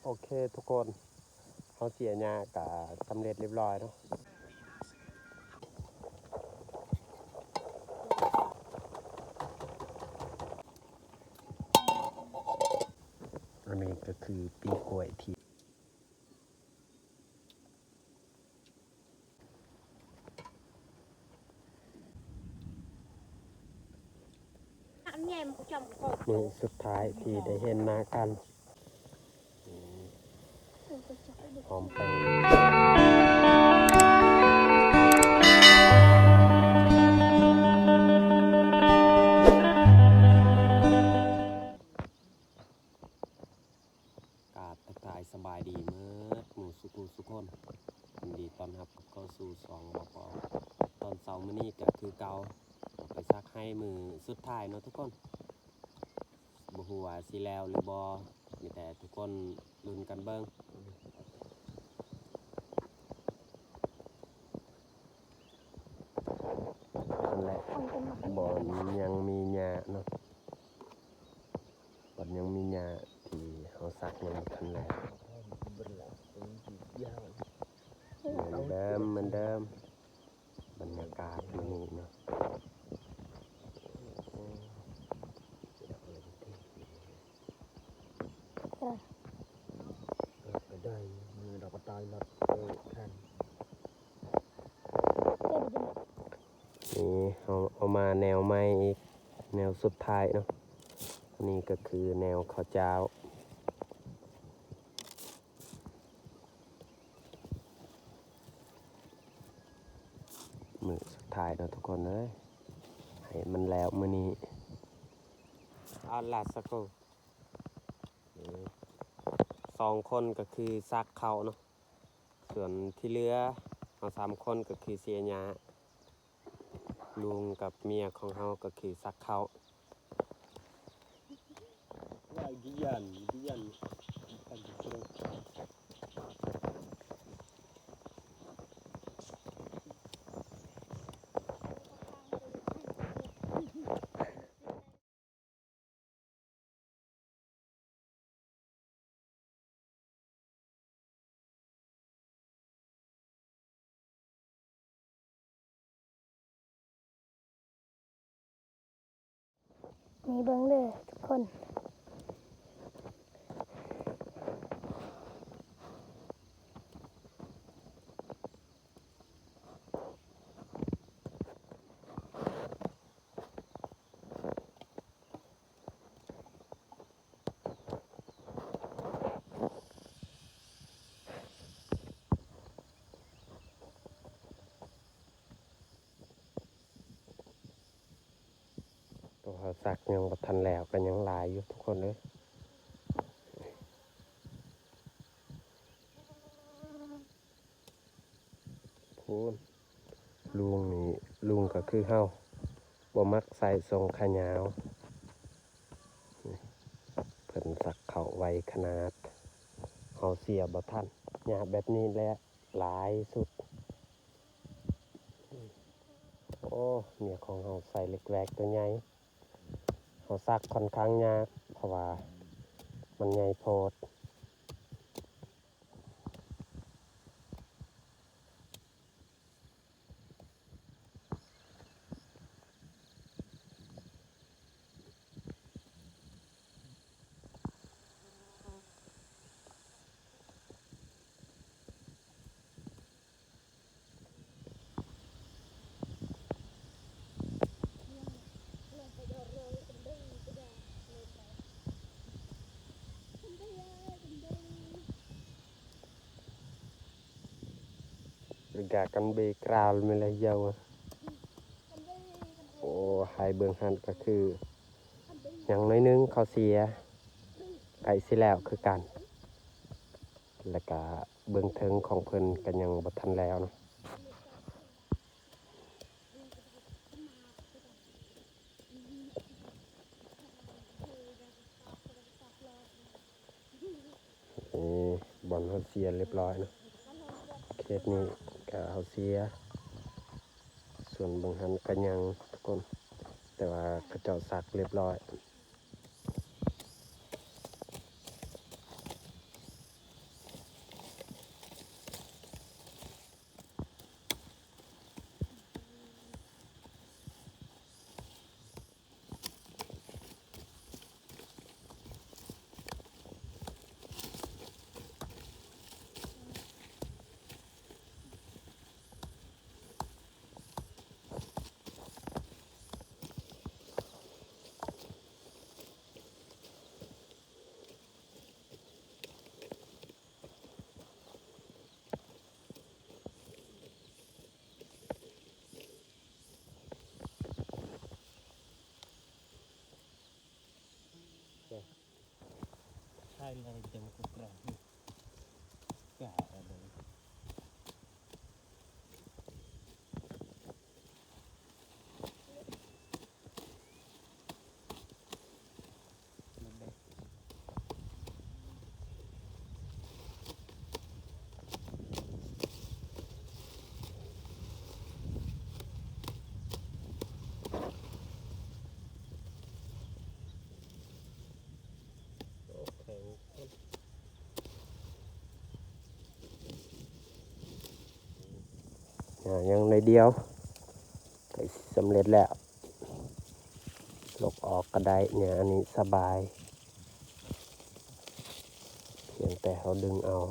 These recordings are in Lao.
ໂອເຄທຸກຄົນ ເຮົາເສຍຫຍ້າກະສຳເລັດລຽບຮ້ອຍເນາະ. ອັນນີ້ກໍຄືປີກກ້ວຍທີ່ ມື້ສຸດທ້າຍທີ່ໄດ້ເຫັນໜ້າກັນ ຫອມແປ້ງ. ກາບທັກທາຍສະບາຍດີເໝິດໝູ່ສູ່ຜູ້ສູ່ຄົນ ຍິນດີຕ້ອນຮັບເຂົ້າສູ່ຊ່ອງ ບໍ່ພໍ. ຕອນເຊົ້າມື້ນີ້ກໍຄືເກົ່າ ໄປສັກໄຮ່ມື້ສຸດທ້າຍເນາະທຸກຄົນ ບໍ່ຮູ້ວ່າຊິແລ້ວຫຼືບໍ່ ມີແຕ່ທຸກຄົນລຸ້ນກັນເບິ່ງ. ນັ້ນແຫຼະ ບ່ອນຍັງມີຫຍ້າເນາະ ບ່ອນຍັງມີຫຍ້າທີ່ເຮົາສັກຍັງບໍ່ທັນແລ້ວ. ເໝືອນເດີມ ເໝືອນເດີມ ບັນຍາກາດມື້ນີ້ເນາະ. ນີ້ເຮົາເອົາມາແນວໃໝ່ອີກ ແນວສຸດທ້າຍເນາະ. ອັນນີ້ກໍຄືແນວເຂົ້າຈ້າວ ມື້ສຸດທ້າຍເນາະທຸກຄົນເອີຍ ໃຫ້ມັນແລ້ວມື້ນີ້. ອາ ລາສໂກ ສອງຄົນກໍຄືສັກເຂົ້າເນາະ ສ່ວນທີ່ເຫຼືອເຮົາສາມຄົນກໍຄືເສຍຫຍ້າ. ລຸງກັບເມຍຂອງເຮົາກໍຄືສັກເຂົ້າ. ນີ້ເບິ່ງເດີທຸກຄົນ. ໂຕເຮົາສັກຍັງບໍ່ທັນແລ້ວ ກໍຍັງຫຼາຍຢູ່ທຸກຄົນເອີຍ. ພຸ້ນ ລຸງນີ້ ລຸງກໍຄືເຮົາ ບໍ່ມັກໃສ່ສົ້ງຂາຍາວ. ນີ້ ເພິ່ນສັກເຂົ້າໄວຂະໜາດ ເຮົາເສຍບໍ່ທັນ. ຫຍ້າແບບນີ້ແຫຼະຫຼາຍສຸດ. ໂອ້ ເມຍຂອງເຮົາໃສ່ເຫຼັກແວກຕົວໃຫຍ່ ເຮົາສັກຂ້ອນຂ້າງຍາກ ເພາະວ່າມັນໃຫຍ່ໂພດ. ໂອ້ ໃຫ້ເບິ່ງຫັ້ນກໍຄື ຍັງໜ້ອຍໜຶ່ງເຂົາເສຍ ໃກ້ຊິແລ້ວຄືກັນ. ແລ້ວກະເບື້ອງເທິງຂອງເພິ່ນກະຍັງບໍ່ທັນແລ້ວເນາະ. ນີ້ບ່ອນເຮົາເສຍລຽບຮ້ອຍເນາະ. ເຂດນີ້ກະເຮົາເສຍ ສ່ວນເບິ່ງຫັ້ນກະຍັງທຸກຄົນ ແຕ່ວ່າເຂົາເຈົ້າສັກລຽບຮ້ອຍ. ອາ ຍັງໜ້ອຍດຽວ ໃກ້ຊິສຳເລັດແລ້ວ. ຫຼົກອອກກໍໄດ້ ແນວອັນນີ້ສະບາຍ ພຽງແຕ່ເຮົາດຶງເອົາ.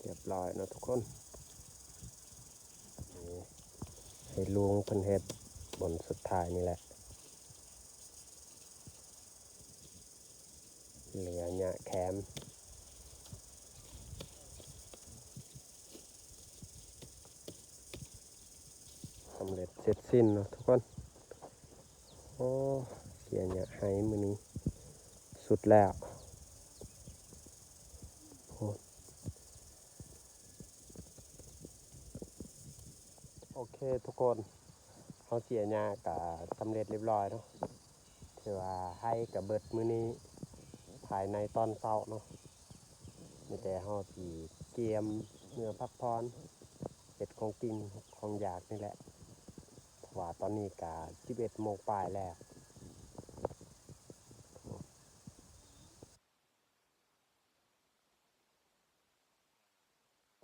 ຮຽບຮ້ອຍເນາະທຸກຄົນ. ນີ້ ໃຫ້ລຸງເພິ່ນເຮັດບ່ອນສຸດທ້າຍນີ້ແຫຼະ. ເຫຼືອຫຍ້າແຄມ ສຳເລັດເສັດສິ້ນເນາະທຸກຄົນ. ໂອ້ ເສຍຫຍ້າໄຮ່ມື້ນີ້ສຸດແລ້ວ. ໂອ້ ໂອເຄທຸກຄົນ ເຮົາເສຍຫຍ້າກະສຳເລັດຮຽບຮ້ອຍເນາະ. ຖືວ່າໄຮ່ກະເບິດມື້ນີ້ພາຍໃນຕອນເຊົ້າເນາະ. ມີແຕ່ເຮົາຊິກຽມເມືອພັກຜ່ອນ ເຮັດຂອງກິນຂອງຢາກນີ້ແຫຼະ ເພາະວ່າຕອນນີ້ກະສິບເອັດໂມງປາຍແລ້ວ.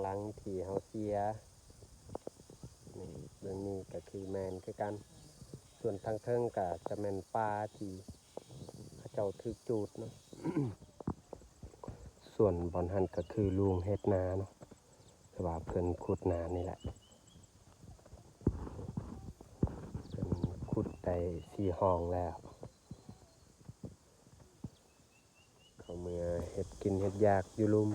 ຫຼັງທີ່ເຮົາເສຍ ນີ້ ເບື້ອງນີ້ກໍຄືແມ່ນຄືກັນ. ສ່ວນທາງເທິງກໍຈະແມ່ນປ່າທີ່ເຂົາເຈົ້າຖືກຈູດເນາະ. ສ່ວນບ່ອນຫັ້ນກໍຄືລຸງເຮັດນາເນາະ ແຕ່ວ່າເພິ່ນຂຸດນານີ້ແຫຼະ. ເພິ່ນຂຸດໄດ້ສີ່ຮ່ອງແລ້ວ. ເຂົາເມືອເຮັດກິນເຮັດຢາກຢູ່ລຸ່ມ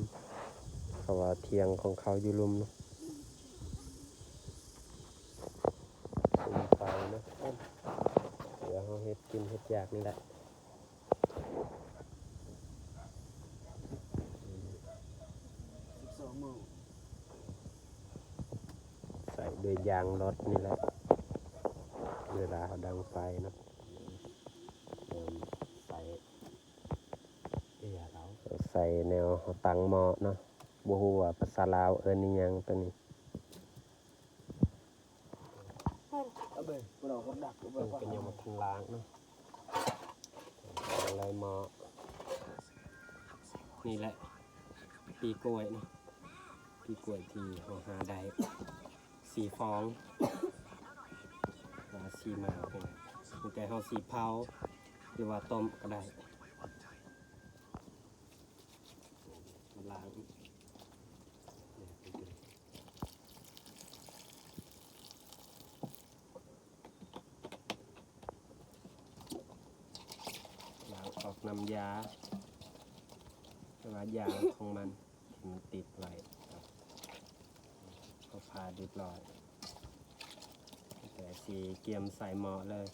ເຂົາວ່າຖຽງຂອງເຂົາຢູ່ລຸ່ມເນາະ. ສຸມໄຟເນາະ ດຽວເຮົາເຮັດກິນເຮັດຢາກນີ້ແຫຼະ. ໃສ່ດ້ວຍຢາງລົດນີ້ແຫຼະ ເວລາເຮົາດັງໄຟເນາະ. ເລີ່ມໃສ່ເອຍລາວ ໃສ່ແນວເຮົາຕັ້ງໝໍ້ເນາະ. ບໍ່ຮູ້ວ່າພາສາລາວເອີ້ນອີ່ຫຍັງໂຕນີ້. ເພິ່ນກໍຍັງບໍ່ທັນລ້າງເນາະ. ເອົາເລີຍໝໍ້ ນີ້ແຫຼະ ປີກ້ວຍເນາະ ປີກ້ວຍທີ່ເຮົາຫາໄດ້ ສີ່ຟອງ ອ່າ ສີ່ໝາກນີ້ແຫຼະ. ແຕ່ເຮົາຊິເຜົາ ຫຼືວ່າຕົ້ມກໍໄດ້. ມາລ້າງ ລ້າງອອກນ້ຳຢາ ແຕ່ວ່າຢາຂອງມັນ ທີ່ມັນຕິດໄວ້ ເຮົາຜ່າຮຽບຮ້ອຍ ແຕ່ຊິກຽມໃສ່ໝໍ້ເລີຍ.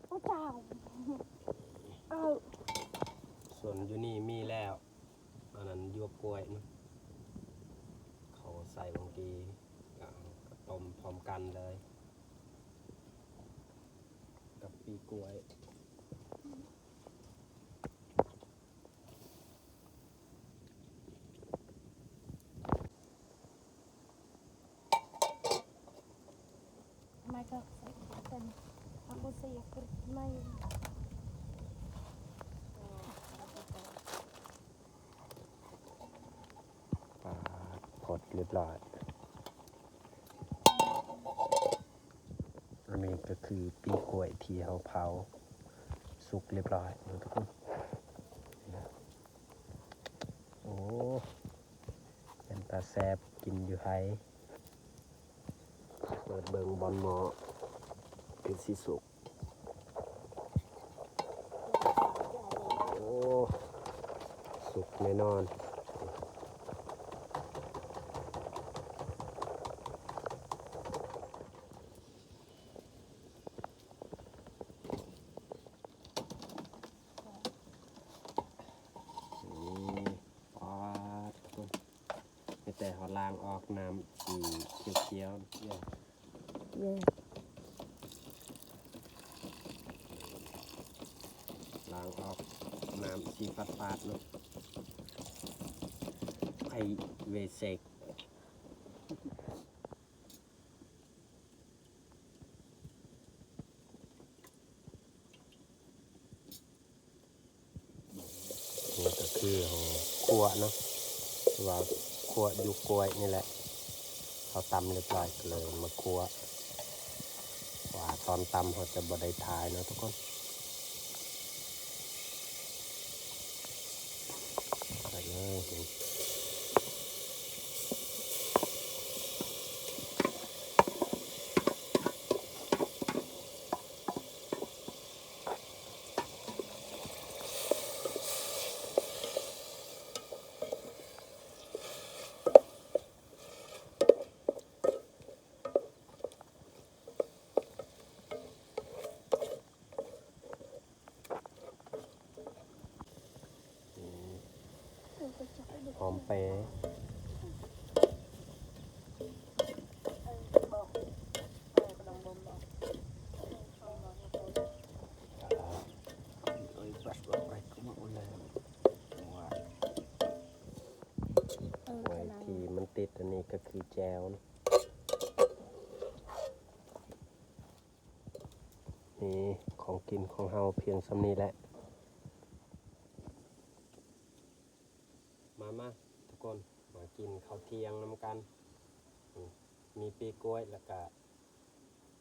ພະເຈົ້າ ເອີ ສ່ວນຢູ່ນີ້ມີແລ້ວ ອັນນັ້ນຢວກກ້ວຍເນາະ ເຂົາໃສ່ບາງທີ ກໍ ກໍຕົ້ມພ້ອມກັນເລີຍ ກັບປີກ້ວຍ. ປາດ ພົດຮຽບຮ້ອຍ. ອັນນີ້ກໍຄືປີກ້ວຍທີ່ເຮົາເຜົາສຸກຮຽບຮ້ອຍເນາະທຸກຄົນ. ໂອ້ ເປັນຕາແຊບກິນຢູ່ໄຮ່. ເປີດເບິ່ງບ່ອນໝໍ້ ຄືຊິສຸກ. ໂອ້ ອ້ ສຸກແນ່ນອນ. ນີ້ ປາດ ທຸກຄົນ ມີແຕ່ເຮົາລ້າງອອກນ້ຳສີຂຽວໆ ເອີ ລ້າງອອກນ້ຳສີຝາດໆ ເນາະ ໃຫ້ເວເຊັກ. ນີ້ກໍຄືເຮົາຂົ້ວເນາະ ຫຼືວ່າຂົ້ວຫຍວກກ້ວຍນີ້ແຫຼະ ເຮົາຕຳລຽບຮ້ອຍ ກໍເລີຍມາຂົ້ວ ເພາະວ່າຕອນຕຳເຮົາຈະບໍ່ໄດ້ຖ່າຍເນາະທຸກຄົນ. ໃສ່ເລີຍ. ຫອມເປ. ເອີ ທີ່ມັນຕິດອັນນີ້ກໍຄືແຈ່ວ. ນີ້ຂອງກິນຂອງເຮົາພຽງສ່ຳນີ້ແຫຼະ. ມາ ມາ ທຸກຄົນ ມາກິນເຂົ້າທ່ຽງນຳກັນ. ອືມ ມີປີກກ້ວຍ ແລ້ວກະ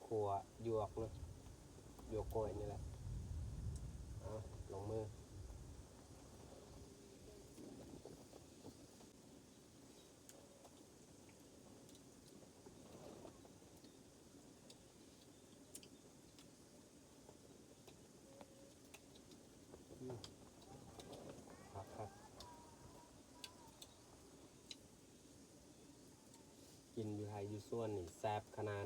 ຂົ້ວຫຍວກເນາະ ຫຍວກກ້ວຍນີ້ແຫຼະ. ເອົາ ລົງມື. ອືມ ຄັກໆ ກິນຢູ່ໄຮ່ຢູ່ສວນນີ້ແຊບຂະໜາດ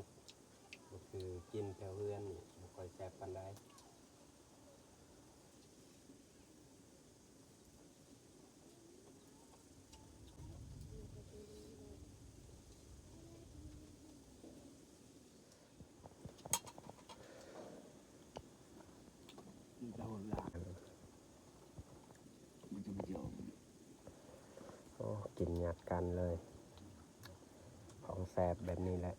ກໍຄືກິນແຖວເຮືອນນີ້ບໍ່ຄ່ອຍແຊບປານໃດ. ໂອ້ ກິນຍັດກັນເລີຍ ຂອງແຊບແບບນີ້ແຫຼະ.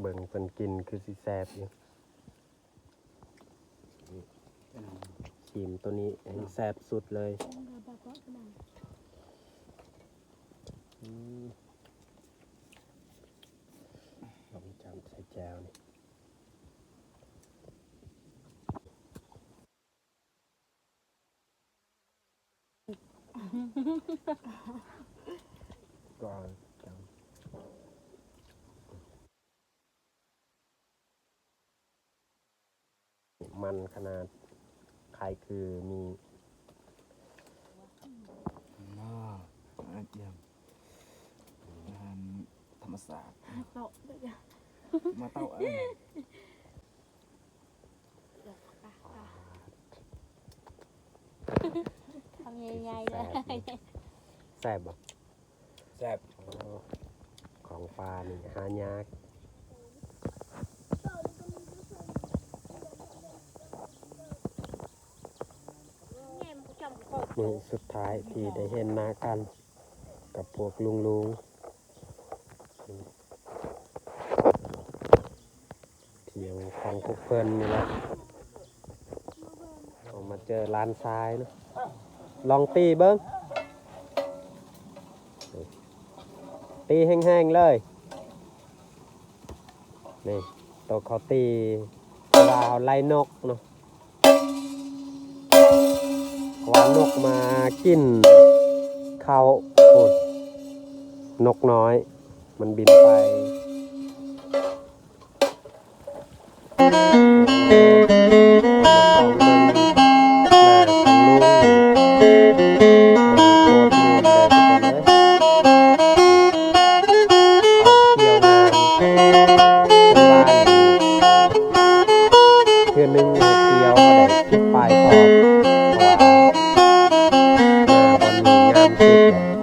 ເບິ່ງເພິ່ນກິນຄືຊິແຊບຢູ່. ຊີມໂຕນີ້ແຮງແຊບສຸດເລີຍ. ອືມ ລອງຈ້ຳໃສ່ແຈ່ວນີ້. ມັນຂະໜາດ ຄ້າຍຄືມີ ອາຫານທຳມະຊາດ ເຕາະ ມາເຕົາ ເອີ ຄຳໃຫຍ່ໆ ເລີຍ. ແຊບບໍ່? ແຊບ. ຂອງປ່ານີ້ຫາຍາກ. ມື້ສຸດທ້າຍທີ່ໄດ້ເຫັນໜ້າກັນກັບພວກລຸງໆ. ທ່ຽງຂອງພວກເພິ່ນນີ້ແຫຼະ ເອົາມາເຈີຫຼານຊາຍເນາະ. ລອງຕີເບິ່ງ ຕີແຮງໆ ເລີຍ. ນີ້ ໂຕເຂົາຕີ ເວລາເຮົາໄລ່ນົກເນາະ ເພາະວ່ານົກມາກິນ ເຂົ້າ ໂອ້ຍ ນົກນ້ອຍ ມັນບິນໄປ. ເທື່ອໜຶ່ງ ເຮົາກ່ຽວ ເຮົາໄດ້ສິບປາຍສອບ ເພາະວ່າ ໜ້າບ່ອນນີ້ງາມສຸດແລ້ວ.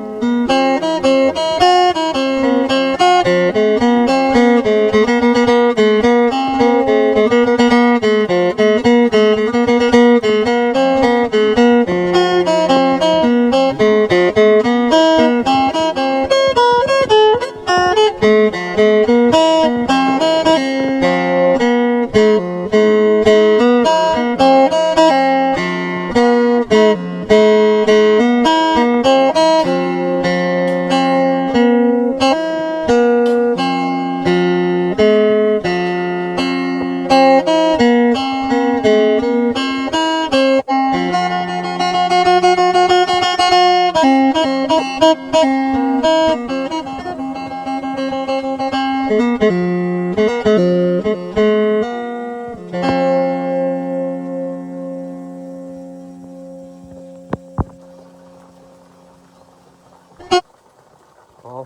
ເອົາ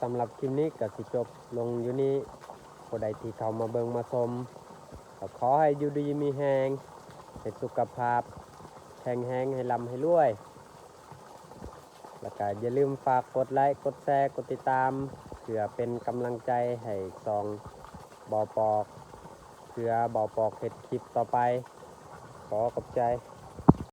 ສຳລັບຄລິບນີ້ກໍຊິຈົບລົງຢູ່ນີ້. ຜູ້ໃດທີ່ເຂົ້າມາເບິ່ງມາຊົມ ກໍຂໍໃຫ້ຢູ່ດີມີແຮງ, ໃຫ້ສຸຂະພາບແຂງແຮງ, ໃຫ້ລ່ຳໃຫ້ລວຍ. ແລ້ວກໍຢ່າລືມຝາກກົດໄລ, ກົດແຊ, ກົດຕິດຕາມ ເພື່ອເປັນກຳລັງໃຈໃຫ້ຊ່ອງເບົາປອກ ເພື່ອເບົາປອກເຮັດຄລິບຕໍ່ໄປ. ຂໍຂອບໃຈ.